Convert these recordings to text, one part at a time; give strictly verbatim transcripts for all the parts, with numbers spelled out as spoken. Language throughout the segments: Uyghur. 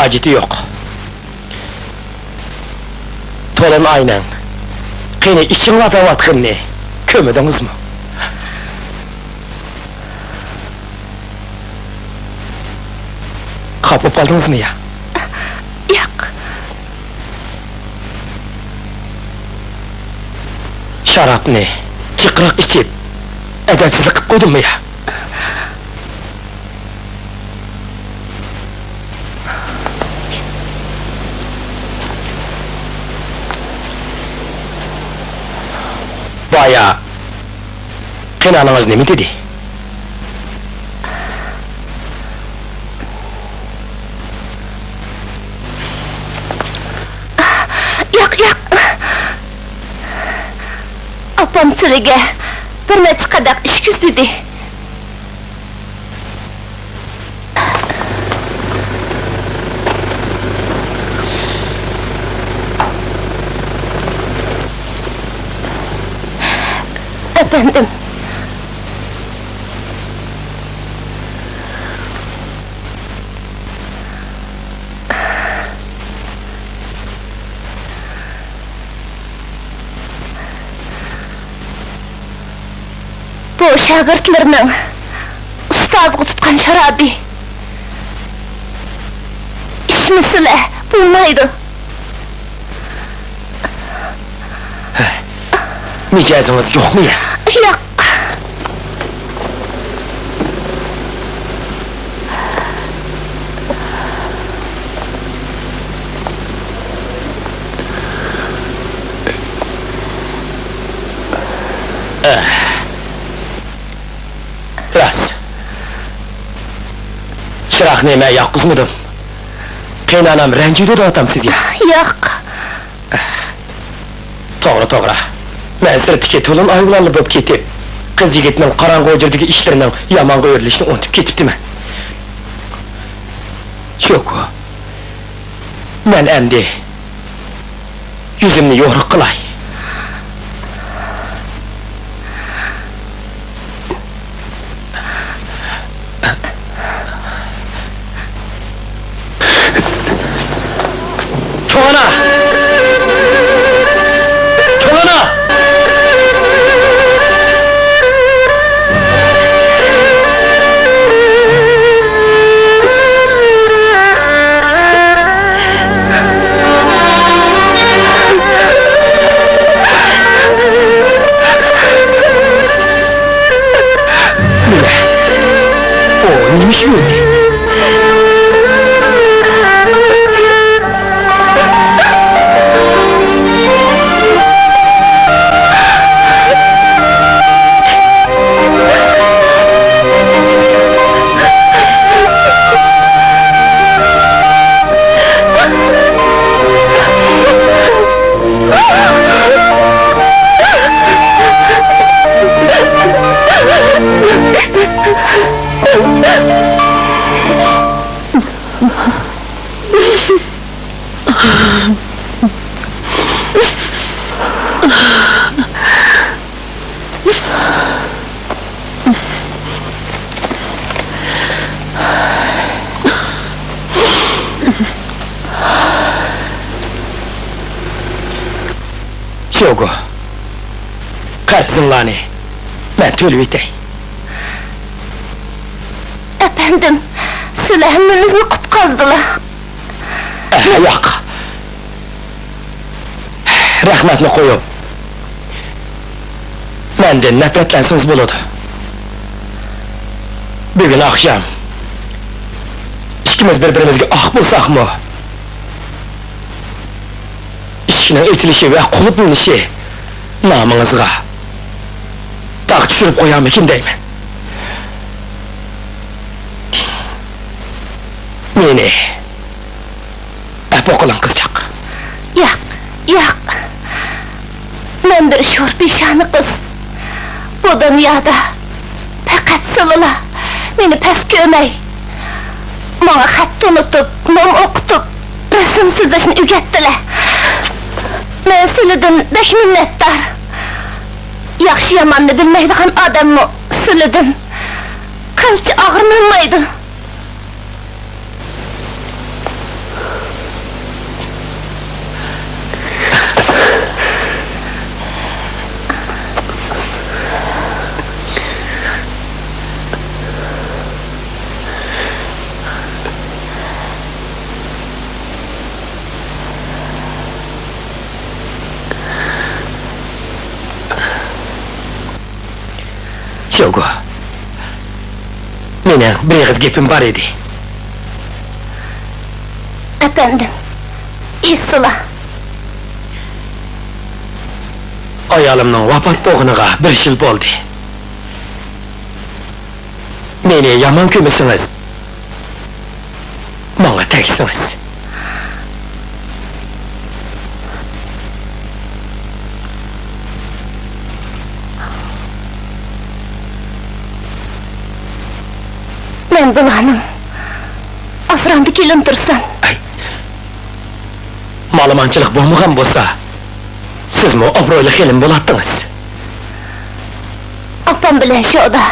ھاجىتى يوق. تولۇن ئاينىڭ قېنى ئىچىڭلار دەۋاتقىنىنى كۆرمىدىڭىزمۇ؟ خاپا بولۇپ قالدىڭىزمۇ يا؟ ياق. شارابنى جىقراق ئىچىپ، ئەدەپسىزلىك قىلىپ قويدۇممۇ يا؟ بايا قېيىنئانىڭىز نېمە دېدى؟ ياق، ياق. ئاپام سىلىگە بىر نەچچە قاداق ئىچكۈز دېدى. ئەپەندىم. بۇ شاگىرتلىرىنىڭ ئۇستازىغا تۇتقان شارابى. ئىچمىسىلە بولمايدۇ. مىجەزىڭىز يوقمۇ يا؟ ياق. راست. چىراغنى مەن ياققۇزمىدىم. قېيىنئانام رەنجىيدۇ دەۋاتامسىز يا؟ ياق. توغرا، توغرا. مەن سىرتتىكى تولۇن ئايۋىلانلا بولۇپ كېتىپ، قىز يىگىتنىڭ قاراڭغۇ ھۇجرىدىكى ئىشلىرىنىڭ يامانغا ئۆرۈلۈشىنى ئۇنتۇپ كېتىپتىمەن. شوكو، مەن ئەمدى يۈزۈمنى يورۇق قىلاي. چوڭ ئانا! چوڭ ئانا! نېمە؟ ئۇ نېمە ئىش ئۆزى؟ شوگو، قەرزىڭلارنى مەن تۆلىۋېتەي. ئەپەندىم، سىلەر ھەممىمىزنى قۇتقازدىلا. ئەھ، ياق. رەھمەتنى قويۇپ، مەندىن نەپرەتلەنسىڭىز بولىدۇ. بۈگۈن ئاخشام ئىككىمىز بىر-بىرىمىزگە ئاق بولساقمۇ، ئىشىكنىڭ ئېتىلىشى ۋە قۇلۇپلىنىشى نامىڭىزغا داغ چۈشۈرۈپ قويارمىكىن دەيمەن. مېنى ئەپۇ قىلىڭ، قىزچاق. ياق، ياق. مەن بىر شور پېشانە قىز. بۇ دۇنيادا پەقەت سىلىلا مېنى پەس كۆرمەي، ماڭا خەت تونۇتۇپ، نوم ئوقۇتۇپ، رەسىم سىزىشنى ئۆگەتتىلە. مەن سىلىدىن بەك مىننەتدار. ياخشى-ياماننى بىلمەيدىغان ئادەممۇ سىلىدىن قىلچە ئاغرىنالمايدۇ. شوگو، مېنىڭ بىر ئېغىز گېپىم بار ئىدى. ئەپەندىم، ئېيتسىلا. ئايالىمنىڭ ۋاپات بولغىنىغا بىر يىل بولدى. مېنى يامان كۆرمىسىڭىز، ماڭا تەگسىڭىز. مەن بۇلارنىڭ ئاسرامدا كېلىن تۇرسام. ئەي، مالىمانچىلىق بولمىغان بولسا، سىزمۇ ئابرۇيلۇق خېلىم بولاتتىڭىز. ئاپام بىلەن شودا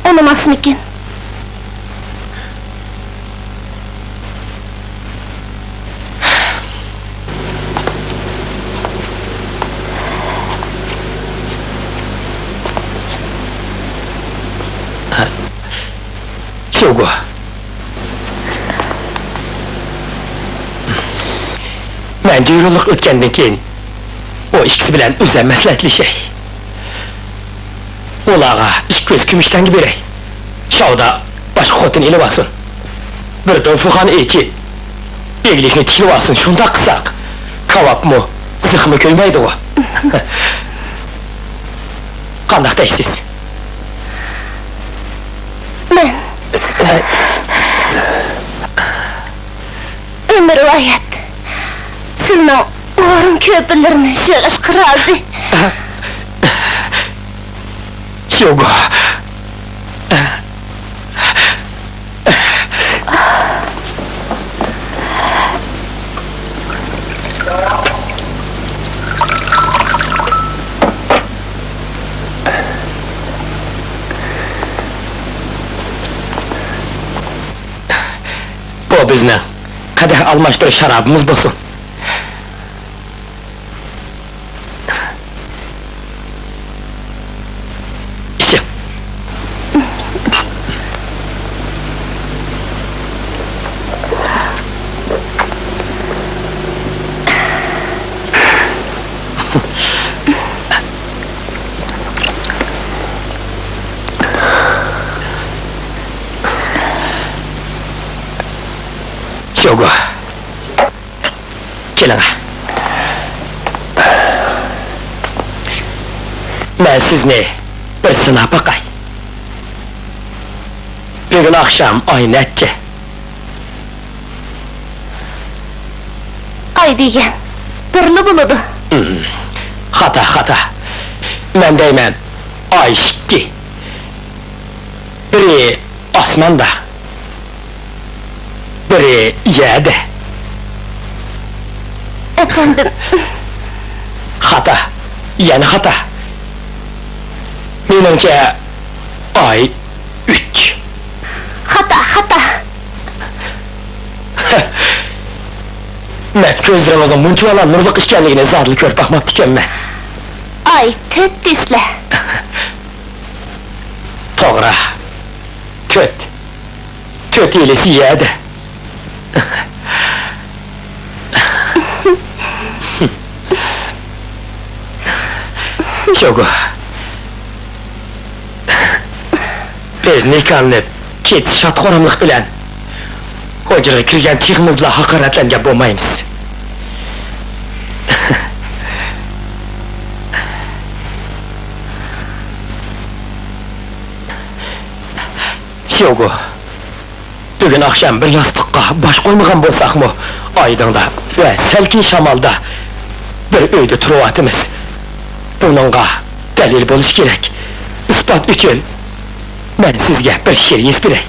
ئۇنىماسمىكىن؟ شوگو. مەن جۈيرۇلۇق ئۆتكەندىن كېيىن، ئۇ ئىككىسى بىلەن ئۆزەر مەسلىھەتلىشەي. ئۇلارغا ئىككى يۈز كۈمۈش تەڭگە بېرەي. شاۋدا باشقا خوتۇن ئېلىۋالسۇن. بىر دوفۇخانا ئېچىپ، ئىگىلىكنى تىكلىۋالسۇن. شۇنداق قىلساق، كاۋاپمۇ، زىخمۇ كۆيمەيدىغۇ. قانداق دەيسىز؟ مەن ئۆمۈر ۋايەت، سىلنىڭ ئورۇن كۆپىلىرىنى يىغىشقا رازى. شوگو. بۇ بىزنىڭ قەدەھ ئالماشتۇرۇش شارابىمىز بولسۇن. ئىچىڭ. شوگو. كېلىڭە. مەن سىزنى بىر سىناپ باقاي. بۈگۈن ئاخشام ئاي نەچچە؟ ئاي دېگەن بىرلا بولىدۇ. خاتا، خاتا. مەن دەيمەن، ئاي ئىككى. بىرى ئاسماندا، بىرى يەردە. ئەپەندىم. خاتا. يەنە خاتا. مېنىڭچە، ئاي ئۈچ. خاتا، خاتا. مەن كۆزلىرىڭىزنىڭ مۇنچىۋالا نۇرلۇق ئىكەنلىكىنى زادىلا كۆرۈپ باقماپتىكەنمەن. ئاي تۆت دېسىلە. توغرا. تۆت. تۆت يىل يەردە. شوگو. بىز نىكاھلىنىپ كېتىش شاد-خۇراملىق بىلەن ھۇجرىغا كىرگەن چېغىمىزدىلا ھاقارەتلەنگەن بولمايمىز. شوگو. بۈگۈن ئاخشام بىر ياستۇققا باش قويمىغان بولساقمۇ، ئايدىڭدا ۋە سەلكىن شامالدا بىر ئۆيدە تۇرۇۋاتىمىز. بۇنىڭغا دەلىل بولۇشى كېرەك. ئىسپات ئۈچۈن مەن سىزگە بىر شېئىر يېزىپ بېرەي.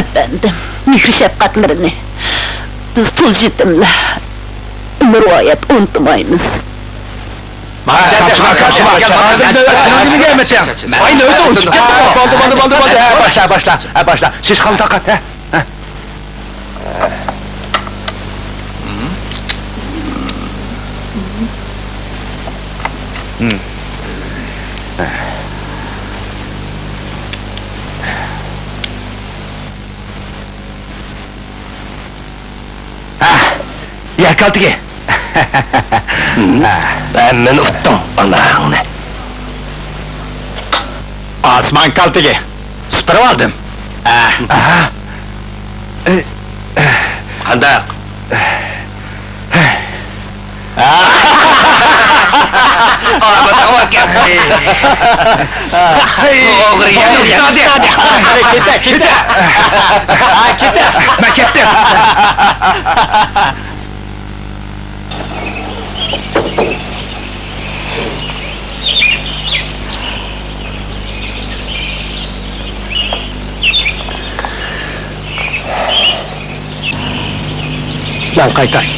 ئەپەندىم، مېھرى-شەپقەتلىرىنى بىز تۇل يېتىملەر ئۆمۈرۋايەت ئۇنتۇمايمىز. باشلا، باشلا، باشلا. سىز قانداق قات، ھە؟ ھە، يەر كالتىكى. ھەممىنى ئۇتتۇڭ، ئاناڭنى. ئاسمان كالتىكى. سۈپۈرۈۋالدىم. ھە. قانداق؟ ئاغزىغا كەتتى. ئوغرى يەنە كەتتى. كېتە، كېتە. كېتە. مەن كەتتىم. مەن قايتاي.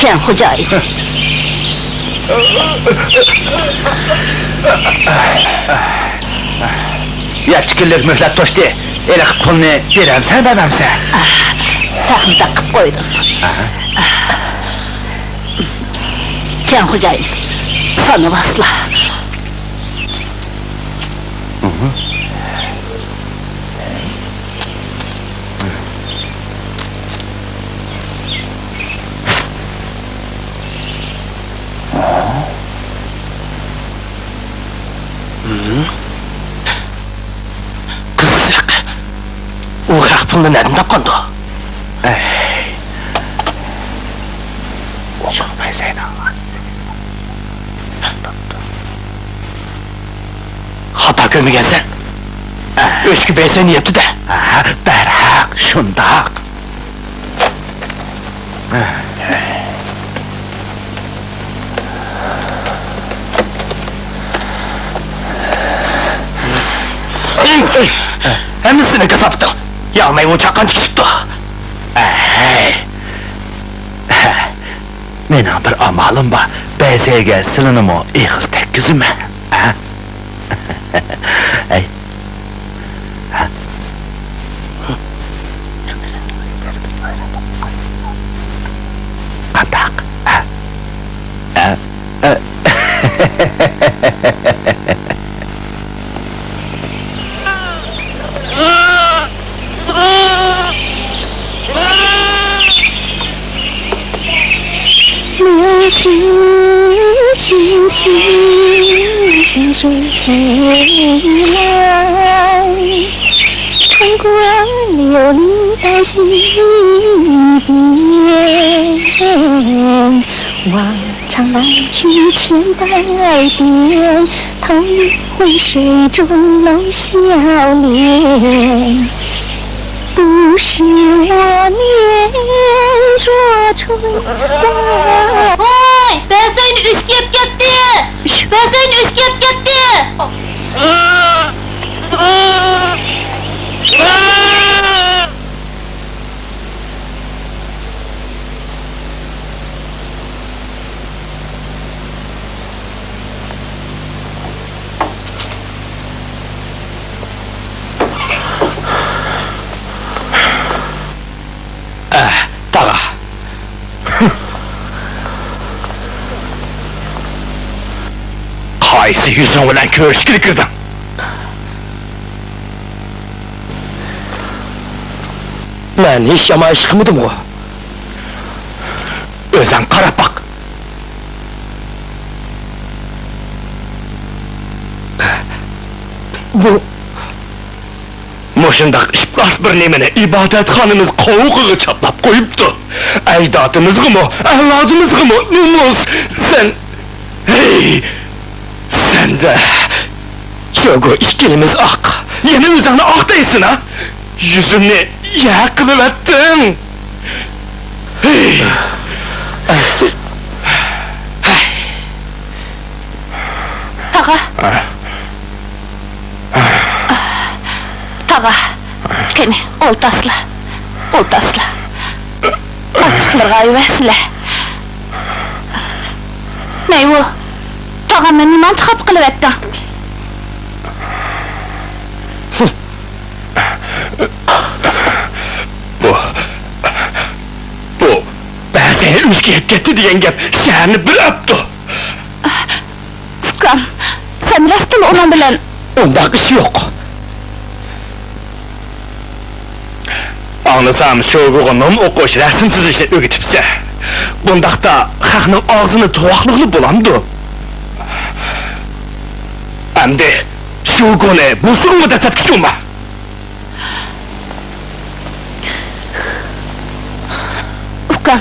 چيەن خوجايىن. يەتتە كۈنلۈك مۆھلەت توشتى. ھېلىقى پۇلنى بېرەمسەن، بەرمەمسەن؟ تەخمىتاق قىپ قويدۇم. ئاھا. چيەن خوجايىن، سانىۋالسىلا. قىزىق. ئۇ خەق پۇلنى نەدىن تاپقاندۇ؟ ئەي. خاتا كۆرمىگەنسەن. ئۆچكە بەرسەن يەپتۇ-دە. ھە، بەرھەق، شۇنداق. ھەممىسىنى كاساپىتىڭ. ياڭمەي ئۇ چاققانچە كېتىپتۇ. ئەي. مېنىڭ بىر ئامالىم بار. بەزەيگە سىلىنىمۇ ئېغىز تەگكۈزىمەن. ھە؟ ئەي. قانداق؟ ھە؟ ھە؟ ھە؟ ۋوي، بەسەينى ئۆچكە يەپ كەتتى! بەسەينى ئۆچكە يەپ كەتتى! ئەھ، تاغا. قايسى يۈزۈڭ بىلەن كۆرۈشكىلى كىردىڭ؟ مەن ھېچ يامان ئىش قىلمىدىمغۇ؟ ئۆزۈڭ قاراپ باق. بۇ، مۇشۇنداق ئىپلاس بىر نېمىنى ئىبادەتخانىمىز قوۋۇقىغا چاپلاپ قويۇپتۇ. ئەجدادىمىزغىمۇ، ئەۋلادىمىزغىمۇ نومۇس! سەن، ھەي! سەنزە! شوگۇ، ئىككىلىمىز ئاق. يەنە ئۆزۈڭنى ئاق دەيسەن ھە؟ يۈزۈمنى يەر قىلىۋەتتىڭ. ھەي! تاغا. تاغا، قېنى، ئولتاسلا، ئولتاسلا. ئاچچىقلىرىغا ئايىۋەرسىلە. مەيۋۇ، تاغامنى نېمانچە خاپا قىلىۋەتتىڭ؟ بۇ، بۇ، بەزەينى ئۆچكە يەپ كەتتى دېگەن گەپ شەھەرنى بىر ئاپتۇ. ئۇكام، سەن راستتىنلا ئۇنىڭ بىلەن. ئۇنداق ئىش يوق. ئاڭلىسام، شوگۇغا نوم ئوقۇش، رەسىم سىزىشنى ئۆگىتىپسەن. بۇنداقتا خەقنىڭ ئاغزىنى تۇۋاقلىغىلى بولامدۇ؟ ئەمدى شۇگونى بۇ سورۇنغا دەسسەتكۈچى بولما. ئۇكام،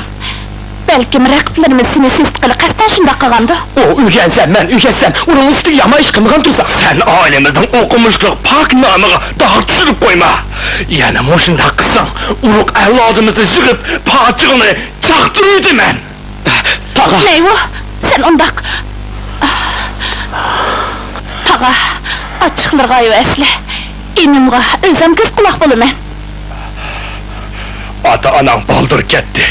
بەلكىم رەقىبلىرىمىز سېنى سېسىتقىلى قەستەن شۇنداق قىلغاندۇ؟ ئۇ ئۆگەنسە، مەن ئۆگەتسەم، ئۇنىڭ ئۈستىگە يامان ئىش قىلمىغان تۇرساڭ. سەن ئائىلىمىزنىڭ ئوقۇمۇشلۇق پاك نامىغا داغ چۈشۈرۈپ قويما. يەنە مۇشۇنداق قىلساڭ، ئۇرۇق ئەۋلادىمىزنى يىغىپ، پاچىقىڭنى چاقتۇرۇۋېتىمەن. تاغا! مەيۋۇ، سەن ئۇنداق. تاغا، ئاچچىقلىرىغا ئەۋەتسىلە. ئىنىمغا ئۆزۈم كۆز قۇلاق بولىمەن. ئاتا-ئاناڭ بالدۇر كەتتى.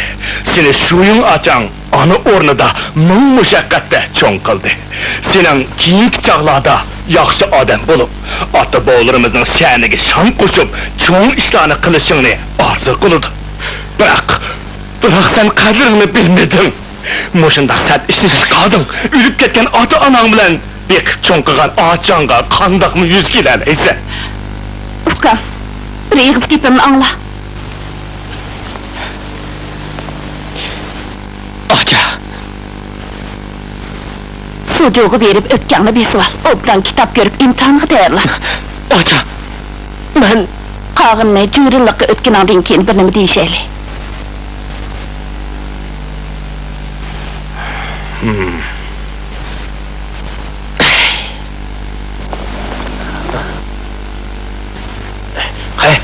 سېنى شۇيۇڭ ئاچاڭ ئانا ئورنىدا مىڭ مۇشەققەتتە چوڭ قىلدى. سېنىڭ كېيىنكى چاغلاردا ياخشى ئادەم بولۇپ، ئاتا-بوۋىلىرىمىزنىڭ شەنىگە شان قوشۇپ، چوڭ ئىشلارنى قىلىشىڭنى ئارزۇ قىلىدۇ. بىراق، بىراق سەن قەدرىڭنى بىلمىدىڭ. مۇشۇنداق سەت ئىشنى چىقاردىڭ. ئۆلۈپ كەتكەن ئاتا-ئاناڭ بىلەن بېقىپ چوڭ قىلغان ئاچاڭغا قانداقمۇ يۈز كېلەلەيسەن؟ ئۇكام، بىر ئېغىز گېپىمنى ئاڭلا. ئاچا. سۇجۇغا بېرىپ ئۆپكەڭنى بېسىۋال. ئوبدان كىتاب كۆرۈپ ئىمتىھانغا تەييارلان. ئاچا، مەن. قالغىنىنى جۈرۈنلۈككە ئۆتكىنىڭدىن كېيىن بىر نېمە دېيىشەيلى. ھەي،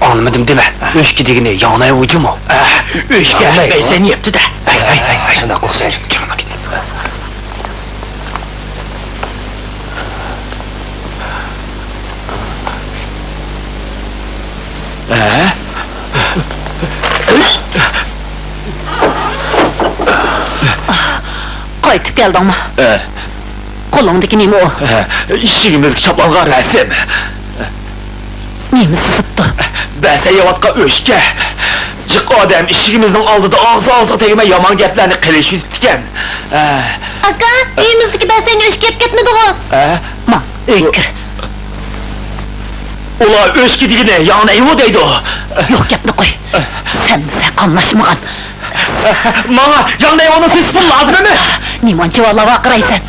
ئاڭلىمىدىم دېمە. ئۆچكە دېگىنى ياڭنەي ۋۇ جۇمۇ. ئۆچكە ھەممەيسەن يەپتۇ-دە. ھەي، ھەي، ھەي، ھەي. شۇنداق ئوخشايدۇ. ھە؟ قايتىپ كەلدىڭمۇ؟ ھە. قولۇڭدىكى نېمە ئۇ؟ ھە، ئىشىكىمىزگە چاپلانغان رەسىم. نېمە سىزىپتۇ؟ بەسەن يەۋاتقان ئۆچكە. جىق ئادەم ئىشىكىمىزنىڭ ئالدىدا ئاغزى ئاغزىغا تەگمەي يامان گەپلەرنى قىلىشىۋېتىپتىكەن. ھە. ئاكا، ئۆيىمىزدىكى بەسەنگە ئۆچكە يەپ كەتمىدىغۇ؟ ھە؟ ماڭ، ئۆيگە كىر. ئۇلار ئۆچكە دېگىنى ياڭنەيۋۇ دەيدۇ. يوق گەپنى قوي. سەنمۇ سەن قاملاشمىغان. ماڭا ياڭنەيۋۇنىڭ سېسىقى لازىم ئەمەس. نېمانچە ۋالا ۋارقىرايسەن؟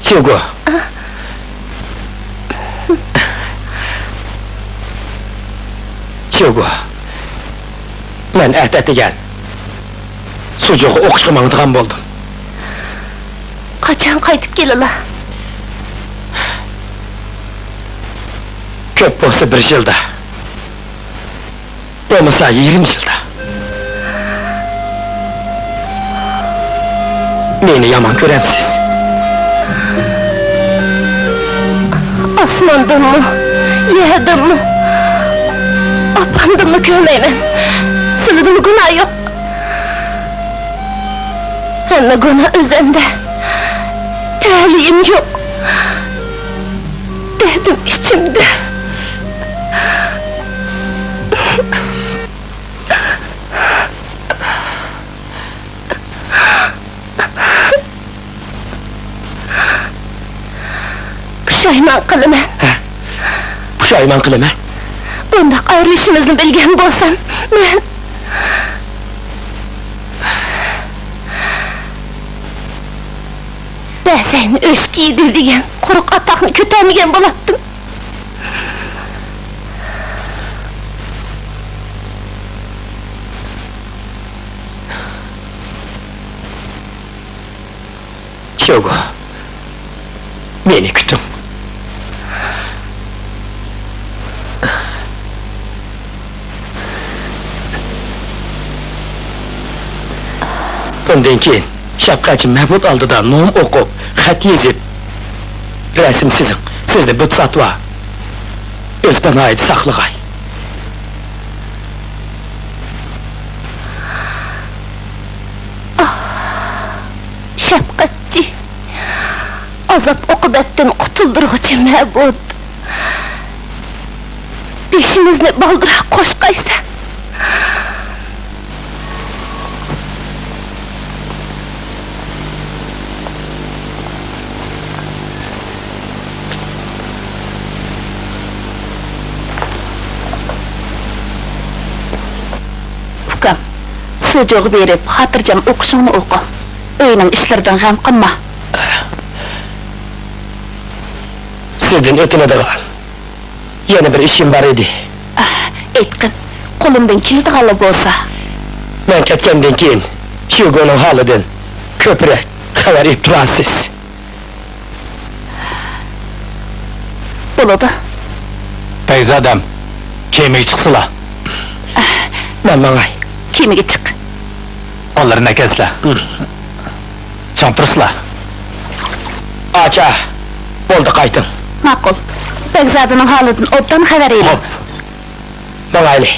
چيوگو. چيوگو. مەن ئەتە ئەتىگەن سۇجۇغا ئوقۇشقا ماڭىدىغان بولدۇم. قاچان قايتىپ كېلىلا؟ كۆپ بولسا بىر يىلدا. بولمىسا يېرىم يىلدا. مېنى يامان كۆرەمسىز؟ ئاسماندىنمۇ، يەردىنمۇ، ئاپامدىنمۇ كۆرمەيمەن. سىلىدىمۇ گۇناھ يوق. ھەممە گۇناھ ئۆزۈمدە. تەلىيىم يوق. دەردىم ئىچىمدە. پۇشايمان قىلىمەن. ھە؟ پۇشايمان قىلىمەن. بۇنداق ئايرىلىشىمىزنى بىلگەن بولسام، مەن بەسەن ئۆچكە يېدى دېگەن قۇرۇق ئاتاقنى كۆتەرمىگەن بولاتتىم. چيوگو، مېنى كۈتۈڭ. بۇندىن كېيىن شەپقەتچى مەبۇد ئالدىدا نوم ئوقۇپ، خەت يېزىپ، رەسىم سىزىڭ. سىزنى بۇتساتۋا ئۆز پاناھىدا ساقلىغاي. ئاھ، شەپقەتچى، ئازاب-ئوقۇبەتتىن قۇتۇلدۇرغۇچى مەبۇد، بېشىمىزنى بالدۇرراق قوشقايسەن. ئۇكام، سۇجۇغا بېرىپ، خاتىرجەم ئوقۇشۇڭنى ئوقۇ. ئۆينىڭ ئىشلىرىدىن غەم قىلما. سىزدىن ئۆتۈنىدىغان يەنە بىر ئىشىم بار ئىدى. ئېيتقىن، قولۇمدىن كېلىدىغانلا بولسا. مەن كەتكەندىن كېيىن، ھيۇگونىڭ ھالىدىن كۆپرەك خەۋەر ئېلىپ تۇرارسىز. بولىدۇ. بەگزادەم، كېمىگە چىقسىلا. مەن ماڭاي. كېمىگە چىق. قوللىرىنى ئەكەلسىلە. چىڭ تۇرسىلا. ئاچا، بولدى، قايتىڭ. ماقۇل. بەگزادىنىڭ ھالىدىن ئوبدان خەۋەر ئېلىڭ. خوپ. ماڭايلى.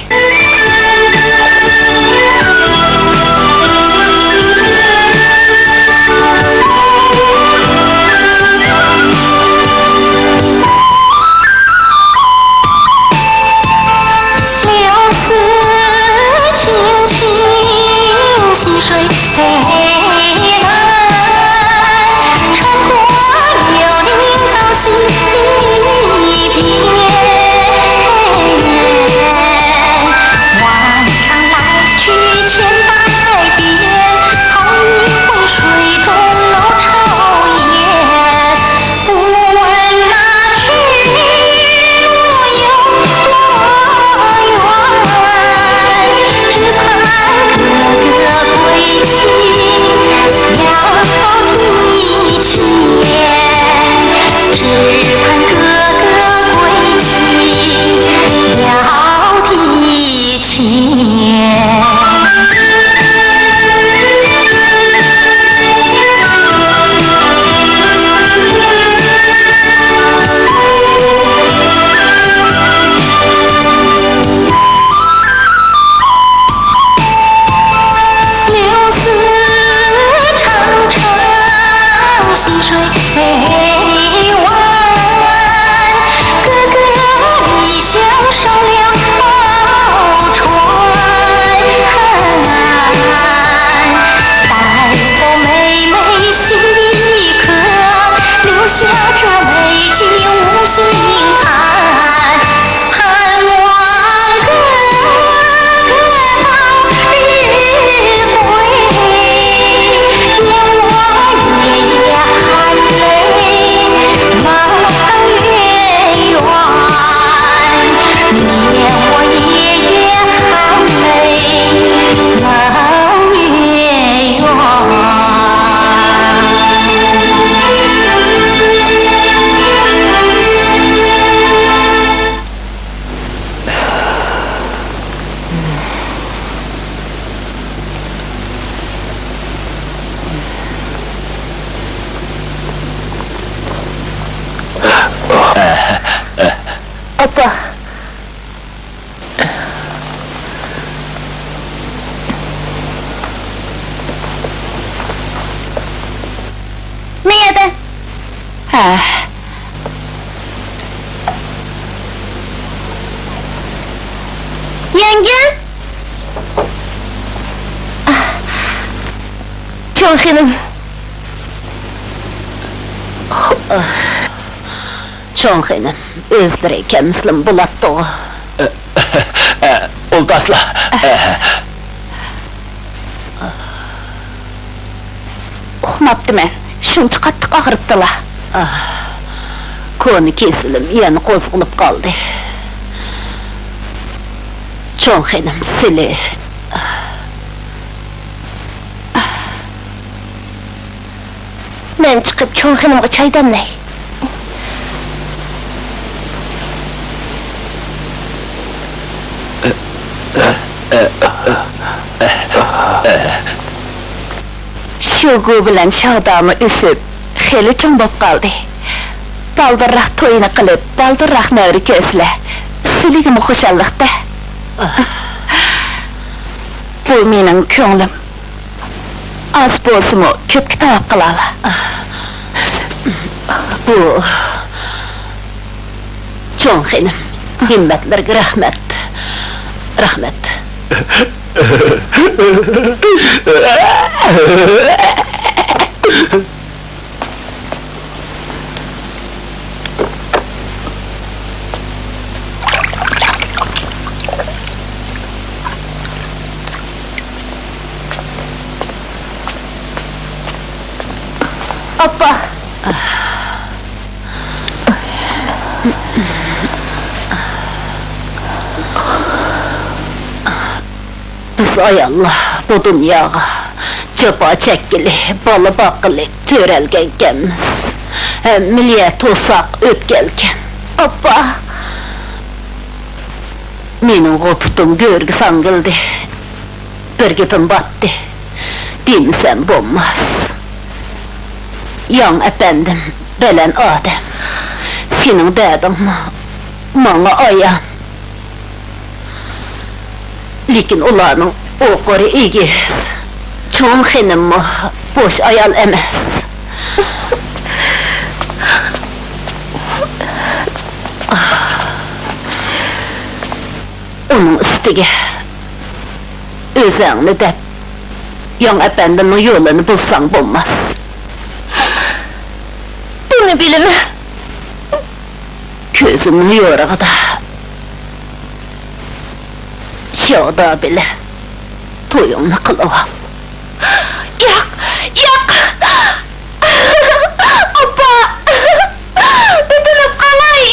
مەيەدە؟ ھە. يەڭگە؟ چوڭ خېنىم. چوڭ خېنىم، ئۆزلىرى كەلمىسىلىمۇ بولاتتىغۇ. ئۇلتاسلا. ئۇقماپتىمەن، شۇنچە قاتتىق ئاغرىپتىلا. ئاھ، كونا كېسىلىم يەنە قوزغىلىپ قالدى. چوڭ خېنىم، سىلى. مەن چىقىپ چوڭ خېنىمغا چاي دەملەي. شۇگۇ بىلەن شاۋدامى ئۆسۈپ، خېلى چوڭ بوپ قالدى. بالدۇرراق تويىنى قىلىپ، بالدۇرراق نەۋرە كۆرسىلە، سىلىگىمۇ خۇشاللىق-دە. بۇ مېنىڭ كۆڭلۈم. ئاز بولسىمۇ، كۆپكە تاۋاپ قىلالا. بۇ، چوڭ خېنىم، ھىممەتلىرىگە رەھمەت. رەھمەت. ئاپا! بىز ئاياللار بۇ دۇنياغا جاپا چەككىلى، بالا باققىلى تۆرەلگەنكەنمىز. ھەممىلا يەر توساق ئۆتكەلكەن. ئاپا! مېنىڭغۇ پۇتۇم گۆرگە ساڭگىلىدى. بىر گېپىم باتتى دېمىسەم بولماس. ياڭ ئەپەندىم بەلەن ئادەم. سېنىڭ دەردىڭمۇ ماڭا ئايان. لېكىن ئۇلارنىڭ ئوقۇرى ئېگىز. چوڭ خېنىممۇ بوش ئايال ئەمەس. ئۇنىڭ ئۈستىگە ئۆزۈڭنى دەپ، ياڭ ئەپەندىمنىڭ يولىنى بۇزساڭ بولماس. بۇنى بىلىمەن. كۆزۈمنىڭ يورۇقىدا شاۋدا بىلەن تويۇڭنى قىلىۋال. ياق، ياق! ئاپا! ئۆتۈنۈپ قالاي!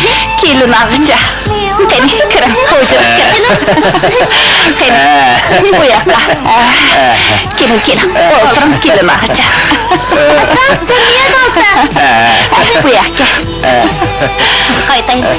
ھە، كېلىن ئاغىچا. قېنى، كىرىڭ، خوجام، كىرىڭ. قېنى، بۇ ياققا. ھە، كېلىڭ، كېلىڭ. ئولتۇرۇڭ، كېلىن ئاغىچا. ئاكا، سەن نېمە قىلساڭ؟ بۇ ياققا. بىز قايتايلى.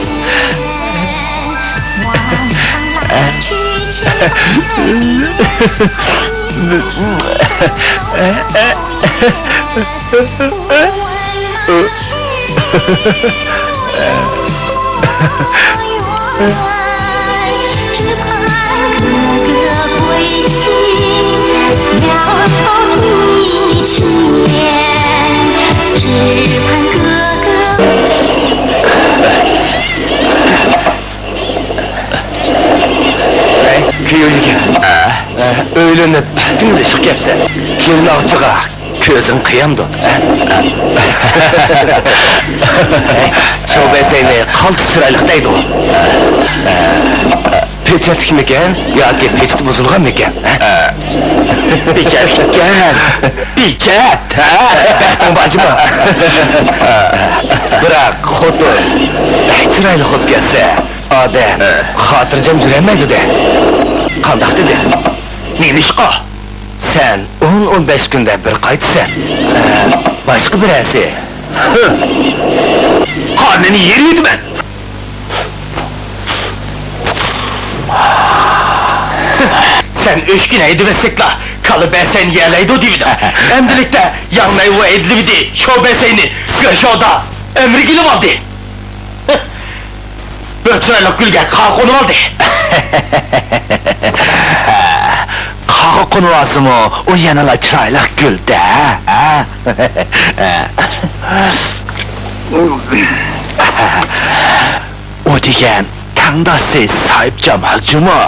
ئەي، كۈيۈڭگە. ئە؟ ئە، ئۆيلىنىپ ئىككى كۈن ئېشىپ كەپسەن. كېلىن ئاغىچىغا كۆزۈڭ قىيامدۇ؟ ئە؟ ئە. شوبەسەينى قالتىس چىرايلىق دەيدۇ. ئە، ئە. پېچەتلىكمىكەن ياكى پېچىتى بۇزۇلغانمىكەن؟ ئە؟ پېچەتلىككەن. پېچەت، ھە؟ بەختىڭ بار جۇمۇ. بىراق خوتۇن بەك چىرايلىق بولۇپ كەتسە، ئادەم خاتىرجەم يۈرەلمەيدۇ-دە. قانداق دېدى؟ نېمىشقا؟ سەن ئون، ئون بەش كۈندە بىر قايتىسەن. ئە، باشقا بىرەرسى. قارنىنى يېرىۋېتىمەن. سەن ئۆچكىنى ھەيدىۋەتسەكلا، كالا بەسەينى يەلەيدۇ دېۋىدىڭ. ئەمدىلىكتە ياڭنەيۋۇ ھەيدىلىۋىدى، شوبەسەينى گېرشودا ئەمرىگە ئېلىۋالدى. بىر چىرايلىق گۈلگە قاغا قونۇۋالدى. قاغا قونۇۋالسىمۇ، ئۇ يەنىلا چىرايلىق گۈل-دە، ھە؟ ئۇ دېگەن تەڭداشسى ساھىبجامال جۇمۇ.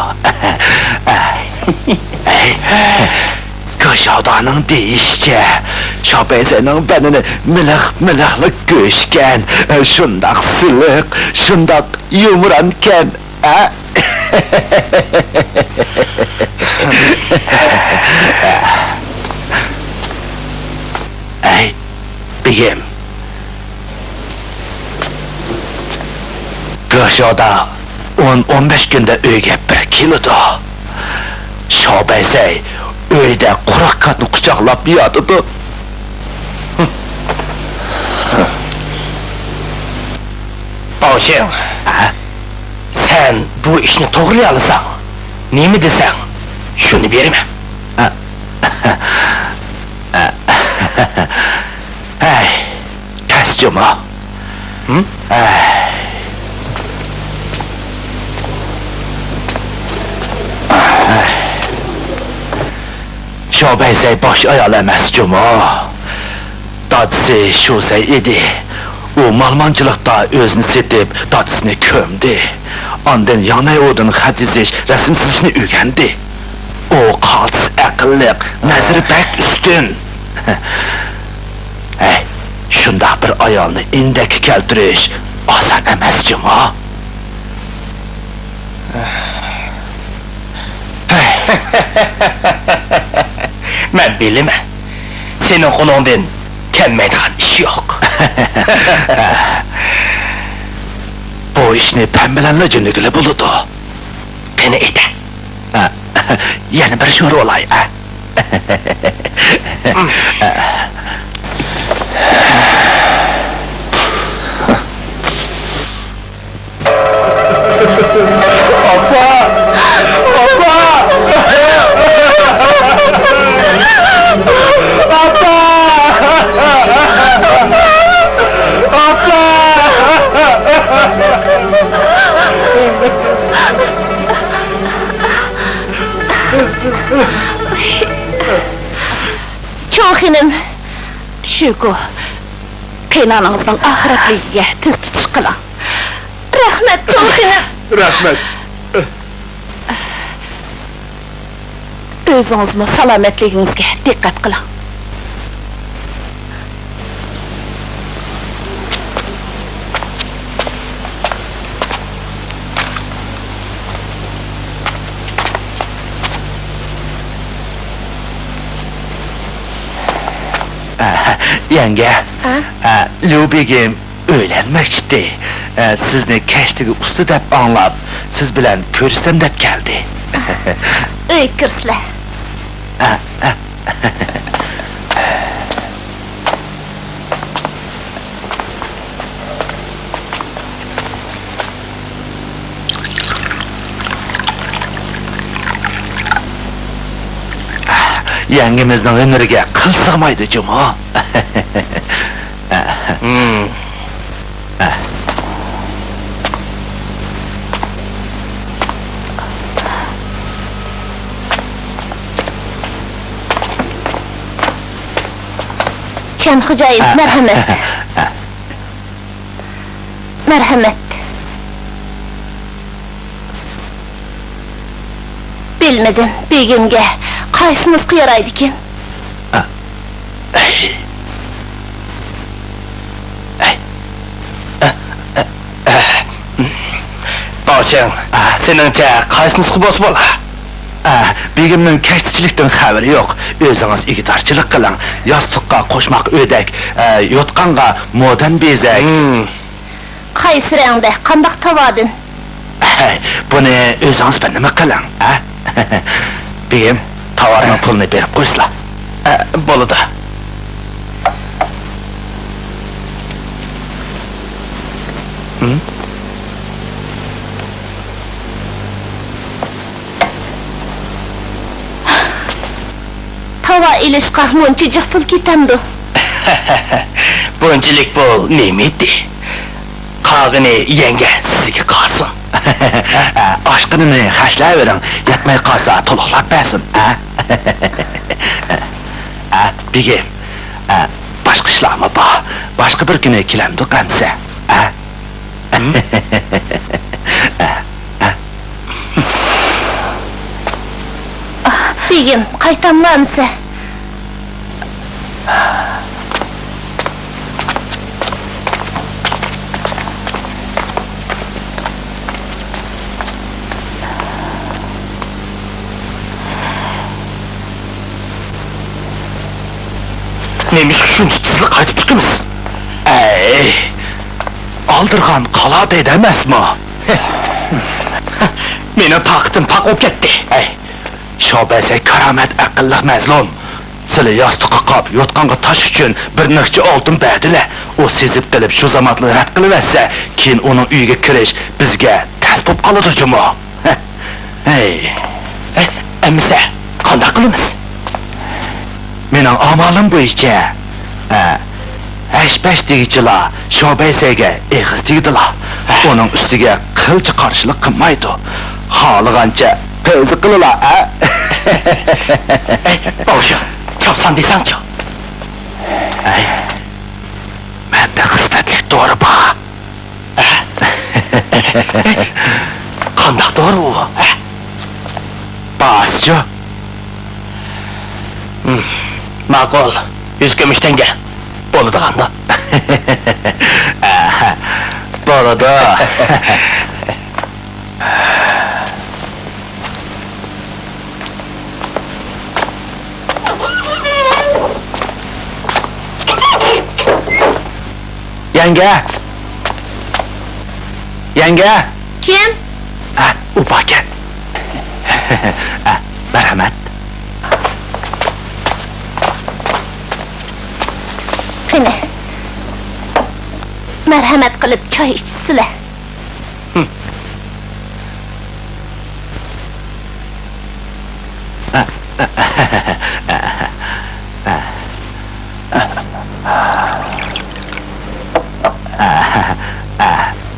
گاشاۋدانىڭ دېيىشىچە، شاپەيسەينىڭ بەدىنى مىلىق-مىلىقلا گۆشكەن، شۇنداق سىلىق، شۇنداق يۇمرانكەن، ھە؟ ئەي، بېگىم. گاشاۋدا ئون، ئون بەش كۈندە ئۆيگە بىر كېلىدۇ. شاۋبەيسەي ئۆيدە قۇرۇق كاتنى قۇچاقلاپ ياتىدۇ. باۋشىڭ، ھە؟ سەن بۇ ئىشنى توغرىلىيالىساڭ، نېمە دېسەڭ، شۇنى بېرىمەن. ھەي، تەس جۇمۇ. ھىم؟ ھەي. شاۋبەيسەي باش ئايال ئەمەس جۇمۇ. دادىسى شۇسەي ئىدى. ئۇ مالىمانچىلىقتا ئۆزىنى سېتىپ، دادىسىنى كۆمدى. ئاندىن ياڭنەيئودىن خەت يېزىش، رەسىم سىزىشنى ئۆگەندى. ئۇ قالتىس ئەقىللىق، نەزىرى بەك ئۈستۈن. ھەي، شۇنداق بىر ئايالنى ئىندەككە كەلتۈرۈش ئاسان ئەمەس جۇمۇ. مەن بىلىمەن، سېنىڭ قولۇڭدىن كەلمەيدىغان ئىش يوق. بۇ ئىشنى پەم بىلەنلا جۆندىگىلى بولىدۇ. قېنى ئېيتە. يەنە بىر شورۇۋالاي. ئاپا! ئاپا! ئاپا! ئاپا! چوڭ خېنىم. شۈكۈر. قېيىنئانىڭىزنىڭ ئاخىرەتلىكىگە تىز تۇتۇش قىلىڭ. رەھمەت، چوڭ خېنىم. رەھمەت. ئۆزىڭىزمۇ سالامەتلىكىڭىزگە دىققەت قىلىڭ. ئە، يەڭگە، ئە؟ ئە، ليۇ بېگىم ئۆيلەنمەكچىدى. ئە، سىزنى كەشتىگە ئۇستا دەپ ئاڭلاپ، سىز بىلەن كۆرۈشسەم دەپ كەلدى. ئۆيگە كىرسىلە. ئە، ئە. يەڭگىمىزنىڭ ھۈنىرىگە قىل سىغمايدۇ جۇمۇ. چيەن خوجايىن، مەرھەمەت. مەرھەمەت. بىلمىدىم، بېگىمگە قايسى نۇسخا يارايدىكىن؟ باۋشىڭ، سېنىڭچە قايسى نۇسخا بولسا بولا؟ ئە، بېگىمنىڭ كەشتىچىلىكتىن خەۋىرى يوق. ئۆزىڭىز ئىگىدارچىلىق قىلىڭ. ياستۇققا قوشماق ئۆدەك، ئە، يوتقانغا مودەن بېزەك. ھىم. قايسى رەڭدە، قانداق تاۋاردىن؟ ئە، بۇنى ئۆزىڭىز بىر نېمە قىلىڭ، ئە؟ بېگىم، تاۋارنىڭ پۇلىنى بېرىپ قويسىلا. ئە، بولىدۇ. ھىم؟ تاۋار ئېلىشقا مۇنچە جىق پۇل كېتەمدۇ؟ بۇنچىلىك پۇل نېمە ئىدى؟ قالغىنى يەڭگە سىزگە قالسۇن. ئاشقىنىنى خەجلەۋېرىڭ، يەتمەي قالسا تولۇقلاپ بەرسۇن، ھە؟ ھە، بېگىم، ھە، باشقا ئىشلارمۇ بار. باشقا بىر كۈنى كېلەمدۇق ئەمىسە، ھە؟ بېگىم، قايتاملا ئەمىسە؟ نېمىشقا شۇنچە تېزلا قايتىپ چىقىمىز؟ ئەي، ئالدىرىغان قالا دەيدۇ ئەمەسمۇ؟ مېنىڭ تاقىتىم تاق بولۇپ كەتتى. ئەي، شاۋبەيسەي كارامەت ئەقىللىق مەزلۇم. سىلى ياستۇققا قاپ، يوتقانغا تاش ئۈچۈن بىر نىخچە ئالتۇن بەردىلە. ئۇ سېزىپ قېلىپ، شۇ زاماتلا رەت قىلىۋەتسە، كېيىن ئۇنىڭ ئۆيىگە كىرىش بىزگە تەس بولۇپ قالىدۇ جۇمۇ. ھەي. ھە، ئەمىسە، قانداق قىلىمىز؟ مېنىڭ ئامالىم بويىچە، ھە، ھەش-پەش دېگۈچىلا شاۋبەيسەيگە ئېغىز تېگىدىلا. ھە. ئۇنىڭ ئۈستىگە قىلچە قارشىلىق قىلمايدۇ. خالىغانچە پەيزى قىلىلا، ھە؟ ئەي، باۋشا، چاپسان دېسەڭچۇ؟ ئەي، مەندە خىسلەتلىك دورا بار. قانداق دورا ئۇ؟ باسچۇ. ماقۇل، يۈز كۈمۈشتەڭگە. بولىدىغاندا. بولىدۇ. يەڭگە! يەڭگە! كىم؟ ئە، ئۇ باركەن. ئە، مەرھەمەت. قېنى، مەرھەمەت قىلىپ چاي ئىچسىلە.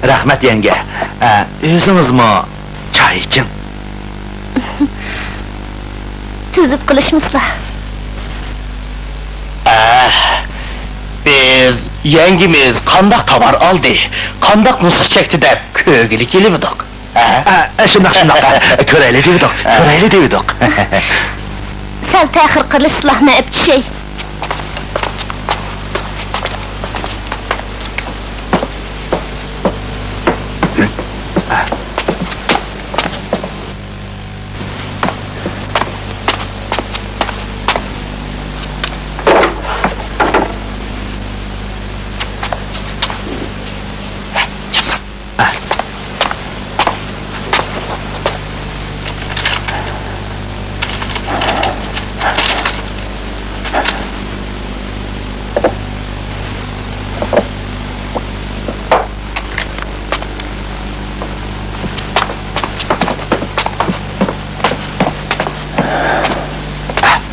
رەھمەت، يەڭگە. ئۆزىڭىزمۇ چاي ئىچىڭ. تۈزۈت قىلىشمىسىلا. ئە، بىز يەڭگىمىز قانداق تاۋار ئالدى، قانداق نۇسخا چەكتى دەپ كۆرگىلى كېلىۋىدۇق. ئە، ئە، شۇنداق، شۇنداق. ئە، كۆرەيلى دېۋىدۇق، كۆرەيلى دېۋىدۇق. سەل تەخىر قىلىشسىلا، مەن ئەپ چۈشەي.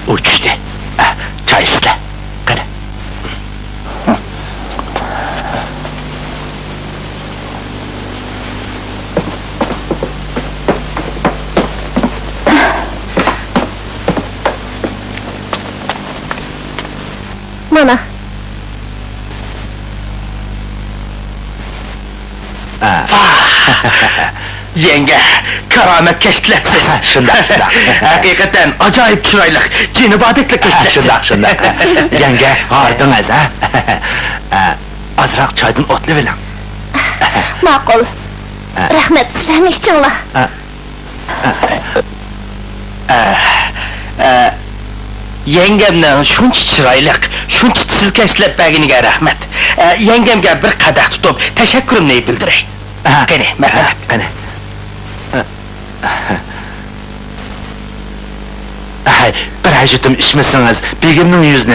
ئۇ چۈشتى. چاي ئىچسىلە. قېنى. مانا. يەڭگە، كارامەت كەشتىلەپسىز. شۇنداق، شۇنداق. ھەقىقەتەن ئاجايىپ چىرايلىق، جېنى باردەكلا كەشتىلەپسىز. شۇنداق، شۇنداق. يەڭگە، ھاردىڭىز، ھە؟ ئازراق چايدىن ئوتلىۋېلىڭ. ماقۇل. رەھمەت، سىلەرمۇ ئىچىڭلار. ئە، ئە، يەڭگەمنىڭ شۇنچە چىرايلىق، شۇنچە تېز كەشتىلەپ بەرگىنىگە رەھمەت. ئە، يەڭگەمگە بىر قەدەھ تۇتۇپ، تەشەككۈرۈمنى بىلدۈرەي. قېنى، مەرھەمەت. قېنى. ھەي، بىر ھەجىتىم ئىچمىسىڭىز، بېگىمنىڭ يۈزىنى